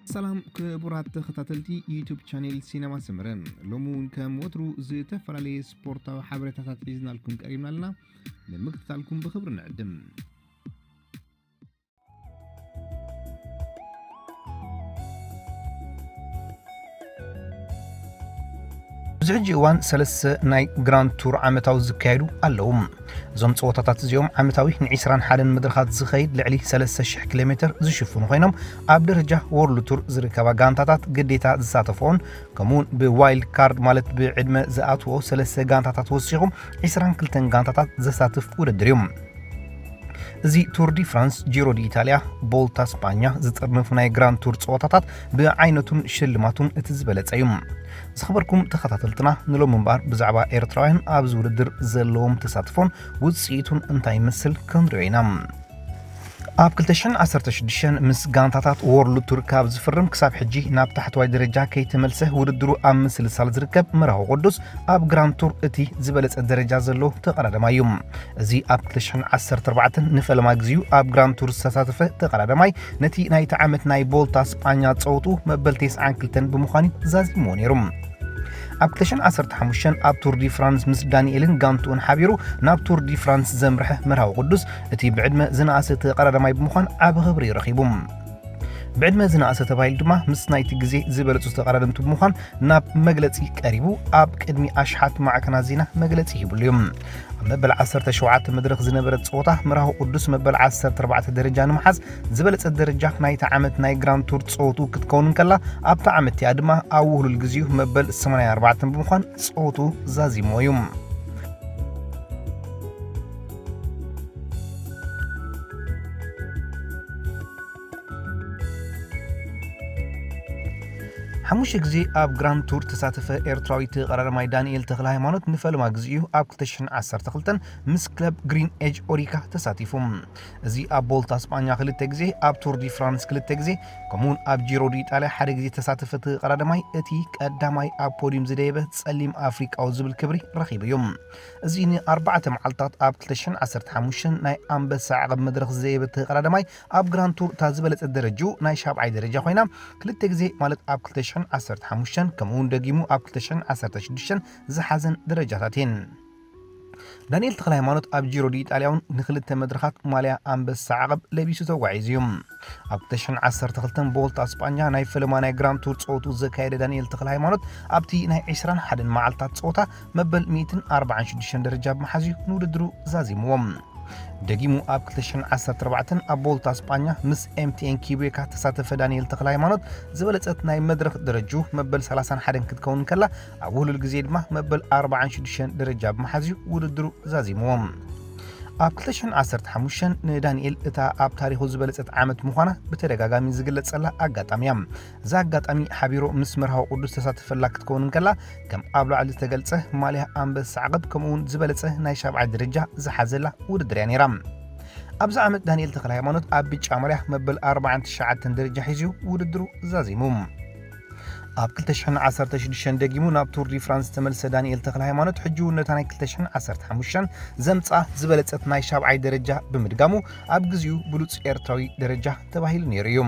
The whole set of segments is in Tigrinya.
ሰላም ክቡራት ተኸታተልቲ ዩቱብ ቻኔል ሲነማ ሰመረ፣ ሎሚ እውን ከም ወትሩ ዝተፈላለየ ስፖርታዊ ሓበሬታታት ሒዝናልኩም ቀሪብና ኣለና። ንምክትታልኩም ብኽብሪ ንዕድም። ኣብዚ ሕጂ እዋን ሰለስተ ናይ ግራንድ ቱር ዓመታዊ ዝካየዱ ኣለዉ። እዞም ፀወታታት እዚኦም ዓመታዊ ን ዕስራን ሓደን መድረኻት ዝኸይድ ልዕሊ ሰለስተ ሽሕ ኪሎ ሜትር ዝሽፍኑ ኮይኖም፣ ኣብ ደረጃ ወርልድ ቱር ዝርከባ ጋንታታት ግዴታ ዝሳተፍኦን፣ ከምኡውን ብዋይልድ ካርድ ማለት ብዕድመ ዝኣትዎ ሰለስተ ጋንታታት ወሲኹም ዕስራን ክልተን ጋንታታት ዘሳትፍ ውድድር እዩ። እዚ ቱር ዲ ፍራንስ፣ ጂሮ ዲ ኢታልያ፣ ቦልታ ስጳኛ ዝጥርንፉ ናይ ግራንድ ቱር ፀወታታት ብዓይነቱን ሽልማቱን እቲ ዝበለፀ እዩ። ዝኸበርኩም ተኸታተልትና፣ ንሎሚ እምበኣር ብዛዕባ ኤርትራውያን ኣብዚ ውድድር ዘለዎም ተሳትፎን ውፅኢቱን እንታይ ይመስል ክንሪኦ ኢና። ኣብ ክልተ ሽሕን ዓሰርተ ሽዱሽተን ምስ ጋንታታት ወርልድ ቱር ካብ ዝፍርም ክሳብ ሕጂ ናብ ታሕተዋይ ደረጃ ከይተመልሰ ውድድሩ ኣብ ምስልሳል ዝርከብ መርሃዊ ቅዱስ፣ ኣብ ግራንድ ቱር እቲ ዝበለጸ ደረጃ ዘለዎ ተቐዳዳማይ እዩ። እዚ ኣብ ክልተ ሽሕን ዓሰርተ ኣርባዕተን ንፈለማ ግዜኡ ኣብ ግራንድ ቱር ዝተሳተፈ ተቐዳዳማይ፣ ነቲ ናይቲ ዓመት ናይ ቦልታ ስጳኛ ጸወትኡ መበል ተስዓን ክልተን ብምዃን እዩ ዛዚምዎ ነይሩ። ኣብ ክልተ ሽሕን ዓሰርተ ሓሙሽተን ኣብ ቱር ዲ ፍራንስ ምስ ዳንኤልን ጋንትኡን ሓቢሩ ናብ ቱር ዲ ፍራንስ ዘምርሐ መርሃዊ ቅዱስ፣ እቲ ብዕድመ ዝነኣሰ ተቐዳዳማይ ብምዃን ዓቢ ክብሪ ረኺቡ። ብዕድመ ዝነኣሰ ተባሂሉ ድማ ምስ ናይቲ ግዜ ዝበለጹ ተቐዳደምቲ ብምዃን ናብ መግለጺ ቀሪቡ፣ ኣብ ቅድሚ ኣሽሓት ማዕከናት ዜና መግለጺ ሂብሉ እዩ። ኣብ መበል ዓሰርተ ሸውዓተ መድረኽ ዝነበረ ጸወታ መርሃዊ ቅዱስ መበል ዓሰርተ ኣርባዕተ ደረጃ ንምሓዝ ዝበለጸት ደረጃ ናይቲ ዓመት ናይ ግራንድ ቱር ጸወትኡ ክትከውን እንከላ፣ ኣብታ ዓመት እቲኣ ድማ ኣብ ውህሉል ግዜኡ መበል ሰማንያን ኣርባዕተን ብምዃን ጸወትኡ ዛዚምዎ እዩ። ሓሙሽተ ግዜ ኣብ ግራንድ ቱር ተሳተፈ ኤርትራዊ ተቐዳዳማይ ዳንኤል ተኽለ ሃይማኖት ንፈለማ ግዜኡ ኣብ ክልተ ሽሕን ዓሰርተ ክልተን ምስ ክለብ ግሪን ኤጅ ኦሪካ ተሳቲፉ። እዚ ኣብ ቦልታ ስጳኛ ክልተ ግዜ፣ ኣብ ቱር ዲ ፍራንስ ክልተ ግዜ፣ ከምኡውን ኣብ ጂሮ ዲ ኢጣልያ ሓደ ግዜ ተሳተፈ ተቐዳዳማይ፣ እቲ ቀዳማይ ኣብ ፖዲየም ዝደየበ ጸሊም ኣፍሪቃዊ ዝብል ክብሪ ረኺቡ እዩ። እዚ ንኣርባዕተ መዓልታት ኣብ ክልተ ሽሕን ዓሰርተ ሓሙሽተን ናይ ኣንበሳ ዓቐብ መድረኽ ዝደየበ ተቐዳዳማይ፣ ኣብ ግራንድ ቱር እታ ዝበለጸት ደረጅኡ ናይ ሻብዓይ ደረጃ ኮይና፣ ክልተ ግዜ ማለት ኣብ ክልተ ሽሕን ዓሰርተ ሓሙሽተን ከምኡውን ደጊሙ ኣብ ክልተ ሽሕን ዓሰርተ ሽዱሽተን ዝሓዘን ደረጃታት እየን። ዳንኤል ተኽለ ሃይማኖት ኣብ ጂሮ ዲ ኢጣልያ እውን ንክልተ መድረኻት ማልያ ኣንበሳ ዓቐብ ለቢሱ ተጓዒዙ እዩ። ኣብ ክልተ ሽሕን ዓሰርተ ክልተን ቦልታ ስጳኛ ናይ ፈለማ ናይ ግራንድ ቱር ጸወቱ ዘካየደ ዳንኤል ተኽለ ሃይማኖት፣ ኣብቲ ናይ ዕስራን ሓደን መዓልታት ጸወታ መበል ሚእትን ኣርባዓን ሽዱሽተን ደረጃ ብምሓዝ እዩ ንውድድሩ ዛዚምዎ። ደጊሙ ኣብ ክልተ ሽሕን ዓሰርተ ኣርባዕተን ኣብ ቦልታ ስጳኛ ምስ ኤምቲኤን ኪቤካ ተሳተፈ ዳንኤል ተኽለ ሃይማኖት፣ ዝበለጸት ናይ መድረኽ ደረጅኡ መበል ሰላሳን ሓደን ክትከውን ከላ፣ ኣብ ውህሉል ግዜ ድማ መበል ኣርባዓን ሽዱሽተን ደረጃ ብምሓዝ እዩ ውድድሩ ዛዚምዎ። ኣብ ክልተ ሽሕን ዓሰርተ ሓሙሽተን ንዳንኤል እታ ኣብ ታሪኹ ዝበለጸት ዓመት ምዃና ብተደጋጋሚ ዝግለጸላ ኣጋጣሚ እያ። እዛ ኣጋጣሚ ሓቢሮ ምስ መርሃዊ ቅዱስ ተሳተፈላ ክትከውን እንከላ፣ ከም ኣብ ላዕሊ ዝተገልጸ ማልያ ኣንበሳ ዓቐብ ከምኡውን ዝበለጸ ናይ ሻብዓይ ደረጃ ዝሓዘላ ውድድር እያ ነይራ። ኣብዚ ዓመት ዳንኤል ተኽለ ሃይማኖት ኣብ ብጫ ማልያ መበል ኣርባዓን ትሽዓተን ደረጃ ሒዙ ውድድሩ ዛዚሙ። ኣብ ክልተ ሽሕን ዓሰርተ ሽዱሽተን ደጊሙ ናብ ቱር ዲ ፍራንስ ዝተመልሰ ዳንኤል ተኽለ ሃይማኖት፣ ሕጂ እውን ነታ ናይ ክልተ ሽሕን ዓሰርተ ሓሙሽተን ዘምጽኣ ዝበለጸት ናይ ሻብዓይ ደረጃ ብምድጋሙ፣ ኣብ ግዜኡ ብሉጽ ኤርትራዊ ደረጃ ተባሂሉ ነይሩ እዩ።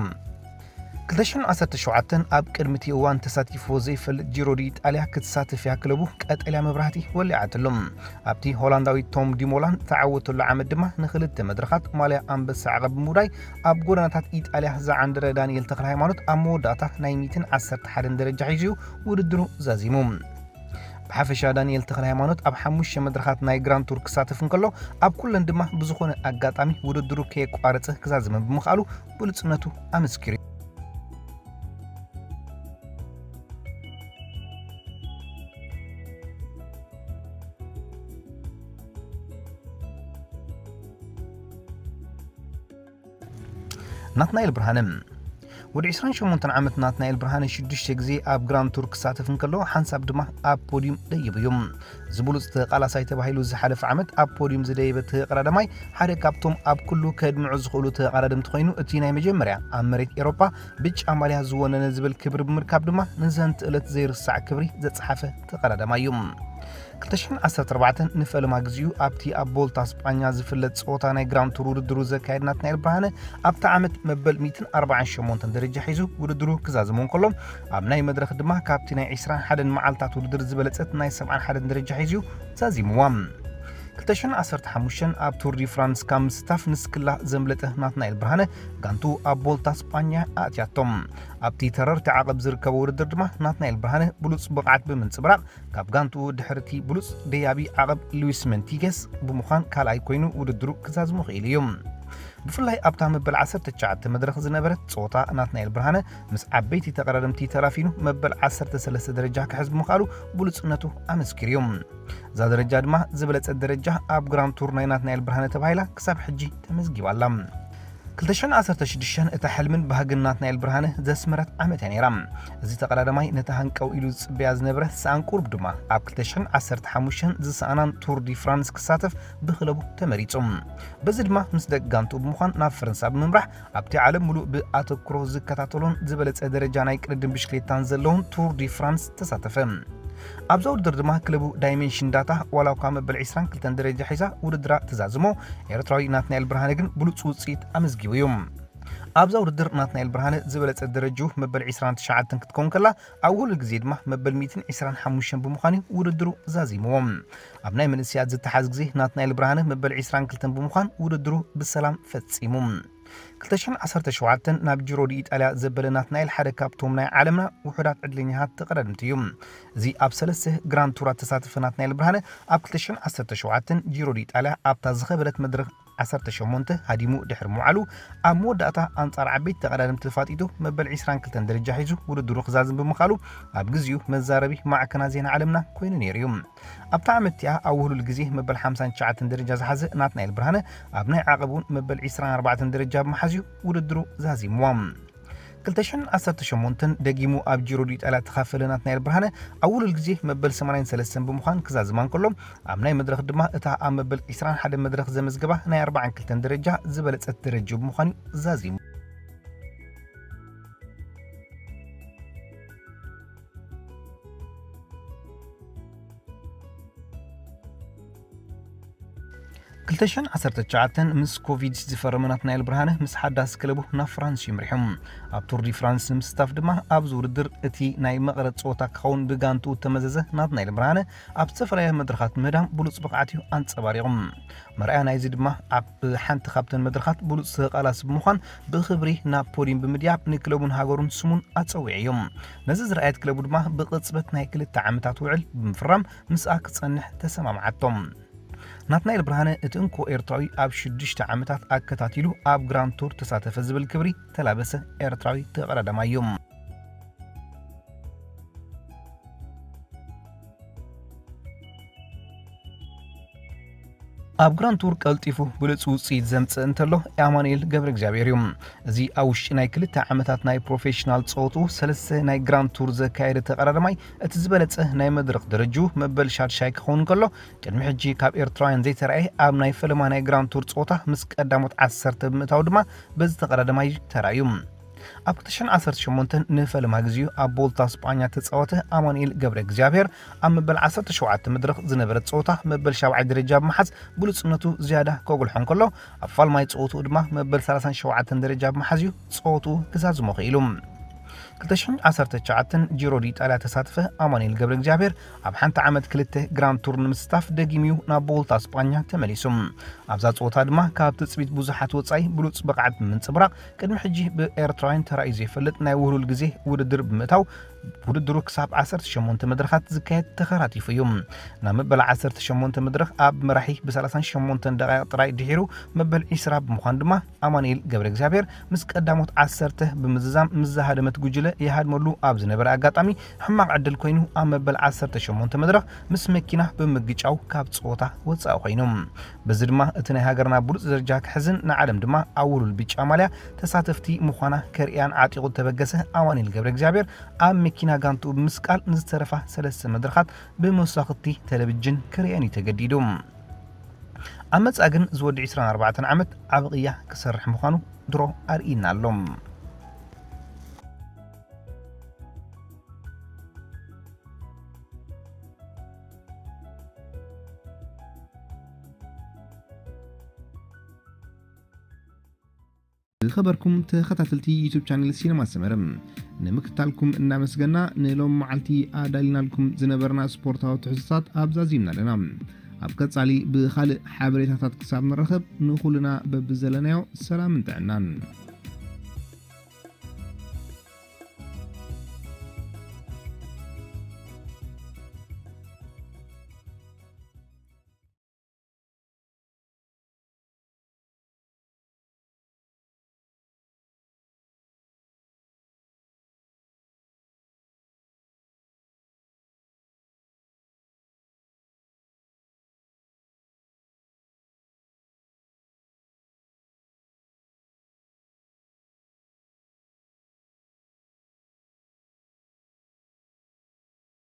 ክልተ ሽሕን ዓሰርተ ሸውዓተን ኣብ ቅድሚ እቲ እዋን ተሳቲፍዎ ዘይፈልጥ ጂሮ ዲ ኢጣልያ ክትሳተፍ እያ ክለቡ ቀጠልያ መብራህቲ ወሊዓትሉ። ኣብቲ ሆላንዳዊ ቶም ዲሞላን ተዓወተሉ ዓመት ድማ ንኽልተ መድረኻት ማልያ ኣንበሳ ዓቐብ ብምውዳይ ኣብ ጎደናታት ኢጣልያ ዝዓንደረ ዳንኤል ተኽለ ሃይማኖት ኣብ መወዳእታ ናይ ሚእትን ዓሰርተ ሓደን ደረጃ ሒዙ ውድድሩ ዛዚሙ። ብሓፈሻ ዳንኤል ተኽለ ሃይማኖት ኣብ ሓሙሽተ መድረኻት ናይ ግራንድ ቱር ክሳተፍ እንከሎ ኣብ ኩለን ድማ ብዝኾነ ኣጋጣሚ ውድድሩ ከየቋረጸ ክዛዝመ ብምኽኣሉ ብሉጽነቱ ኣመስኪሩ። ናትናኤል ብርሃነ። ወዲ ዕስራን ሸሞንተን ዓመት ናትናኤል ብርሃነ ሽዱሽተ ግዜ ኣብ ግራንድ ቱር ክሳተፍ እንከሎ ሓንሳብ ድማ ኣብ ፖዲዩም ደይቡ እዩ። እዚ ብሉጽ ተቓላሳይ ተባሂሉ ዝሓለፈ ዓመት ኣብ ፖዲዩም ዝደየበ ተቐዳዳማይ ሓደ ካብቶም ኣብ ኩሉ ከድምዑ ዝኽእሉ ተቐዳደምቲ ኮይኑ፣ እቲ ናይ መጀመርያ ኣብ መሬት ኤሮፓ ብጫ ማልያ ዝወነነ ዝብል ክብሪ ብምርካብ ድማ ንዘንት ዕለት ዘይርሳዕ ክብሪ ዘጽሓፈ ተቐዳዳማይ እዩ። ክልተ ሽሕን ዓሰርተ ኣርባዕተን ንፈለማ ግዜኡ ኣብቲ ኣብ ቦልታ ስጳኛ ዝፍለጥ ጸወታ ናይ ግራንድ ቱር ውድድሩ ዘካየድ ናትናኤል ብርሃነ ኣብቲ ዓመት መበል ሚእትን ኣርባዓን ሸሞንተን ደረጃ ሒዙ ውድድሩ ክዛዝሞ እንከሎ፣ ኣብ ናይ መድረኽ ድማ ካብቲ ናይ ዕስራን ሓደን መዓልታት ውድድር ዝበለጸት ናይ ሰብዓን ሓደን ደረጃ ሒዙ ዛዚምዋ። ክልተ ሽሕን ዓሰርተ ሓሙሽተን ኣብ ቱር ዲ ፍራንስ ካብ ምስታፍ ንስክላ ዘምለጠ ናትናኤል ብርሃነ፣ ጋንቱ ኣብ ቦልታ ስጳኛ ኣእትያቶም። ኣብቲ ተረርቲ ዓቐብ ዝርከቦ ውድድር ድማ ናትናኤል ብርሃነ ብሉጽ ብቕዓት ብምንጽብራቕ፣ ካብ ጋንቱ ድሕርቲ ብሉጽ ደያቢ ዓቐብ ሉዊስ መንቲገስ ብምዃን ካልኣይ ኮይኑ ውድድሩ ክዛዝሙ ክኢሉ እዩ። ብፍላይ ኣብታ መበል ዓሰርተ ትሽዓተ መድረኽ ዝነበረት ጸወታ፣ ናትናኤል ብርሃነ ምስ ዓበይቲ ተቐዳደምቲ ተራፊኑ መበል ዓሰርተ ሰለስተ ደረጃ ክሕዝ ብምኽኣሉ ብሉጽነቱ ኣመስኪሩ እዩ። እዛ ደረጃ ድማ ዝበለጸት ደረጃ ኣብ ግራንድ ቱር ናይ ናትናኤል ብርሃነ ተባሂላ ክሳብ ሕጂ ተመዝጊባ ኣላ። ክልተ ሽሕን ዓሰርተ ሽዱሽተን እታ ሕልምን ባህግን ናትናኤል ብርሃነ ዘስመረት ዓመት እያ ነይራ። እዚ ተቐዳዳማይ ነታ ሃንቀው ኢሉ ዝጽበያ ዝነበረ ሰኣን ቁሩብ ድማ ኣብ ክልተ ሽሕን ዓሰርተ ሓሙሽተን ዝሰኣናን ቱር ዲ ፍራንስ ክሳተፍ ብክለቡ ተመሪጹ። በዚ ድማ ምስ ደቂ ጋንቱ ብምዃን ናብ ፈረንሳ ብምምራሕ ኣብቲ ዓለም ሙሉእ ብኣተኩሮ ዝከታተሎን ዝበለጸ ደረጃ ናይ ቅድድም ብሽክሌታን ዘለውን ቱር ዲ ፍራንስ ተሳተፈ። ኣብዛ ውድድር ድማ ክለቡ ዳይሜንሽን ዳታ ዋላ እኳ መበል ዕስራን ክልተን ደረጃ ሒዛ ውድድራ ተዛዝሞ፣ ኤርትራዊ ናትናኤል ብርሃነ ግን ብሉጽ ውጽኢት ኣመዝጊቡ እዩ። ኣብዛ ውድድር ናትናኤል ብርሃነ ዝበለጸ ደረጅኡ መበል ዕስራን ትሽዓተን ክትከውን ከላ፣ ኣብ ውህሉል ግዜ ድማ መበል ሚእትን ዕስራን ሓሙሽተን ብምዃን እዩ ውድድሩ ዛዚምዎ። ኣብ ናይ መንእሰያት ዝተሓዝ ግዜ ናትናኤል ብርሃነ መበል ዕስራን ክልተን ብምዃን ውድድሩ ብሰላም ፈጺሙ። ክልተ ሽሕን ዓሰርተ ሸውዓተን ናብ ጂሮ ዲ ኢጣልያ ዘበለ ናትናኤል ሓደ ካብቶም ናይ ዓለምና ውሑዳት ዕድለኛታት ተቐዳድምቲ እዩ። እዚ ኣብ ሰለስተ ግራንድ ቱራት ተሳተፈ ናትናኤል ብርሃነ ኣብ ክልተ ሽሕን ዓሰርተ ሸውዓተን ጂሮ ዲ ኢጣልያ ኣብታ ዝኸበደት መድረኽ ዓሰርተ ሸሞንተ ሃዲሙ ድሕሪ ምውዓሉ፣ ኣብ መወዳእታ ኣንጻር ዓበይቲ ተቐዳደምቲ ተፋጢጡ መበል ዕስራን ክልተን ደረጃ ሒዙ ውድድሩ ክዛዝም ብምኻሉ፣ ኣብ ግዜኡ መዛረቢ ማዕከና ዜና ዓለምና ኮይኑ ነይሩ እዩ። ኣብታ ዓመት እቲኣ ኣብ ውህሉል ግዜ መበል ሓምሳን ትሽዓተን ደረጃ ዝሓዘ ናትናኤል ብርሃነ፣ ኣብ ናይ ዓቐብ እውን መበል ዕስራን ኣርባዕተን ደረጃ ብምሓዝ እዩ ውድድሩ ዛዚምዋ። ክልተ ሽሕን ዓሰርተ ሸሞንተን ደጊሙ ኣብ ጂሮ ዲ ኢጣልያ ተኻፈለ ናትናኤል ብርሃነ፣ ኣብ ውህሉል ግዜ መበል ሰማንያን ሰለስተን ብምዃን ክዛዝማ እንከሎ፣ ኣብ ናይ መድረኽ ድማ እታ ኣብ መበል ዕስራን ሓደን መድረኽ ዘመዝገባ ናይ ኣርባዓን ክልተን ደረጃ ዝበለጸት ደረጃ ብምዃን እዩ ዛዚሙ። ክልተ ሽሕን ዓሰርተ ትሽዓተን ምስ ኮቪድ ዝፈረመ ናትናኤል ብርሃነ ምስ ሓዳስ ክለቡ ናብ ፍራንስ ይምርሑ። ኣብ ቱር ዲ ፍራንስ ንምስታፍ ድማ ኣብዚ ውድድር እቲ ናይ መቐረት ጸወታ ክኸውን ብጋንቱ እተመዘዘ ናትናኤል ብርሃነ ኣብ ዝተፈላለያ መድረኻት ምህዳም ብሉጽ ብቕዓት እዩ ኣንጸባሪቑ። መርኣያ ናይዚ ድማ ኣብ ሓንቲ ካብተን መድረኻት ብሉጽ ተቓላሲ ብምዃን ብኽብሪ ናብ ፖዲየም ብምድያብ ንክለቡን ሃገሩን ስሙን ኣጸዊዑ እዩ። ነዚ ዝረኣየት ክለቡ ድማ ብቕጽበት ናይ ክልተ ዓመታት ውዕል ብምፍራም ምስኣ ክጸንሕ ተሰማምዓቶም። ናትናኤል ብርሃነ እቲ እንኮ ኤርትራዊ ኣብ ሽዱሽተ ዓመታት ኣከታቲሉ ኣብ ግራንድ ቱር ተሳተፈ ዝብል ክብሪ ተላበሰ ኤርትራዊ ተቐዳዳማይ እዩ። ኣብ ግራንድ ቱር ቀልጢፉ ብሉጽ ውጽኢት ዘምጽእ እንተሎ ኣማኑኤል ገብረ እግዚኣብሔር እዩ። እዚ ኣብ ውሽጢ ናይ ክልተ ዓመታት ናይ ፕሮፌሽናል ጸወትኡ ሰለስተ ናይ ግራንድ ቱር ዘካየደ ተቐዳዳማይ እቲ ዝበለጸ ናይ መድረኽ ደረጅኡ መበል ሻድሻይ ክኸውን ከሎ፣ ቅድሚ ሕጂ ካብ ኤርትራውያን ዘይተራእየ ኣብ ናይ ፈለማ ናይ ግራንድ ቱር ጸወታ ምስ ቀዳሞት ዓሰርተ ብምእታው ድማ በዚ ተቐዳዳማይ ተራእዩ። ኣብ ክልተ ሽሕን ዓሰርተ ሸሞንተን ንፈለማ ግዜኡ ኣብ ቦልታ ስጳኛ ተጻወተ ኣማኑኤል ገብረ እግዚኣብሔር ኣብ መበል ዓሰርተ ሸውዓተ መድረኽ ዝነበረት ጸወታ መበል ሻብዓይ ደረጃ ብምሓዝ ብሉጽነቱ ዝያዳ ከጉልሖ እንከሎ፣ ኣብ ፋልማይ ጸወትኡ ድማ መበል ሰላሳን ሸውዓተን ደረጃ ብምሓዝ እዩ ጸወትኡ ክዛዝሞ ክኢሉ። ክልተ ሽሕን ዓሰርተ ትሽዓተን ጂሮ ዲ ኢጣልያ ተሳተፈ ኣማኑኤል ገብረ እግዚኣብሔር ኣብ ሓንቲ ዓመት ክልተ ግራንድ ቱር ንምስታፍ ደጊሙ እዩ ናብ ቦልታ ስጳኛ ተመሊሱ። ኣብዛ ጸወታ ድማ ካብ ትጽቢት ብዙሓት ወጻኢ ብሉጽ ብቕዓት ብምንጽብራቕ ቅድሚ ሕጂ ብኤርትራውያን ተራእዩ ዘይፈልጥ ናይ ውህሉል ግዜ ውድድር ብምእታው ውድድሩ ክሳብ ዓሰርተ ሸሞንተ መድረኻት ዝካየድ ተኸታቲፉ እዩ። ናብ መበል ዓሰርተ ሸሞንተ መድረኽ ኣብ መራሒ ብ ሰላሳን ሸሞንተን ደቓይቕ ጥራይ ድሒሩ መበል ዒስራ ብምዃን ድማ ኣማኑኤል ገብረ እግዚኣብሔር ምስ ቀዳሞት ዓሰርተ ብምዝዛም ምስ ዝሃደመት ጉጅለ ይሃድመሉ ኣብ ዝነበረ ኣጋጣሚ ሕማቕ ዕድል ኮይኑ ኣብ መበል ዓሰርተ ሸሞንተ መድረኽ ምስ መኪና ብምግጫው ካብ ጸወታ ወጻኢ ኮይኑ። በዚ ድማ እቲ ናይ ሃገርና ብሉጽ ደረጃ ክሕዝን ንዓለም ድማ ኣብ ውሉል ብጫ ማልያ ተሳተፍቲ ምዃና ከርእያን ዓጢቑ እተበገሰ ኣማኑኤል ገብረ እግዚኣብሔር ኣብ መኪና ጋንትኡ ብምስቃል ንዝተረፋ ሰለስተ መድረኻት ብመሳኹቲ ቴሌቪዥን ክርእየን እዩ ተገዲዱ። ኣብ መጻኢ ግን ዝወዲ ዕስራን ኣርባዕተን ዓመት ዓቢ ቅያ ክሰርሕ ምዃኑ ድሮ ኣርእይና ኣሎ። ዝኸበርኩም ተኸታተልቲ ዩቱብ ቻነል ሲነማ ሰመረ፣ ንምክትታልኩም እናመስገና፣ ንሎም መዓልቲ ኣዳሊናልኩም ዝነበርና ስፖርታዊ ትሕዝቶታት ኣብዛዚምና ኣለና። ኣብ ቀጻሊ ብኻልእ ሓበሬታታት ክሳብ ንረኸብ፣ ንኹልና በብዘለናዮ ሰላምን ጥዕናን።